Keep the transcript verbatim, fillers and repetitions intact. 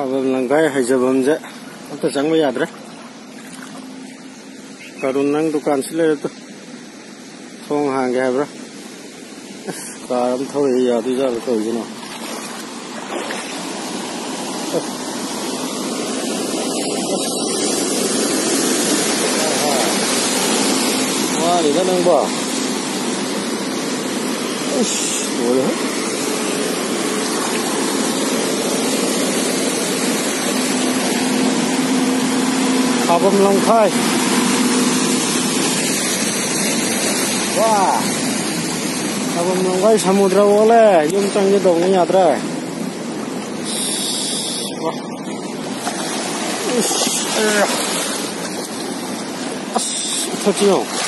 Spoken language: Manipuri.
ꯊꯥꯕꯜ ꯂꯪꯈꯥꯏ ꯍꯩꯖꯐꯝꯁꯦ ꯑꯝꯇ ꯆꯪꯕ ꯌꯥꯗ꯭ꯔꯦ꯫ ꯀꯥꯔꯨꯟ, ꯅꯪ ꯗꯨꯀꯥꯟꯁꯤ ꯂꯩꯔꯦ ꯇꯨ꯫ ꯊꯣꯡ ꯍꯥꯡꯒꯦ ꯍꯥꯏꯕ꯭ꯔꯥ? ꯑꯁ, ꯀꯥꯔ ꯑꯃ ꯊꯧꯔꯛꯑꯦ, ꯌꯥꯗꯣꯏꯖꯥꯠꯂꯣ ꯇꯧꯔꯤꯁꯤꯅ? ꯋꯥꯔꯤꯗ ꯅꯪꯕꯣ꯫ ꯑꯁ, ꯂꯣꯏꯔꯦꯍꯦ꯫ ꯊꯥꯕꯝ ꯂꯝꯈꯥꯏ꯫ ꯋꯥ! ꯊꯥꯕꯝ ꯂꯝꯈꯥꯏ ꯁꯃꯨꯗ꯭ꯔ ꯑꯣꯜꯂꯦ꯫ ꯌꯨꯝ ꯆꯪꯒꯦ ꯇꯧꯕꯅꯤ, ꯌꯥꯗ꯭ꯔꯦ꯫ ꯋꯥ! ꯏꯁ! ꯑꯦ! ꯑꯁ! ꯃꯊꯛꯁꯤ ꯌꯦꯡꯉꯣ꯫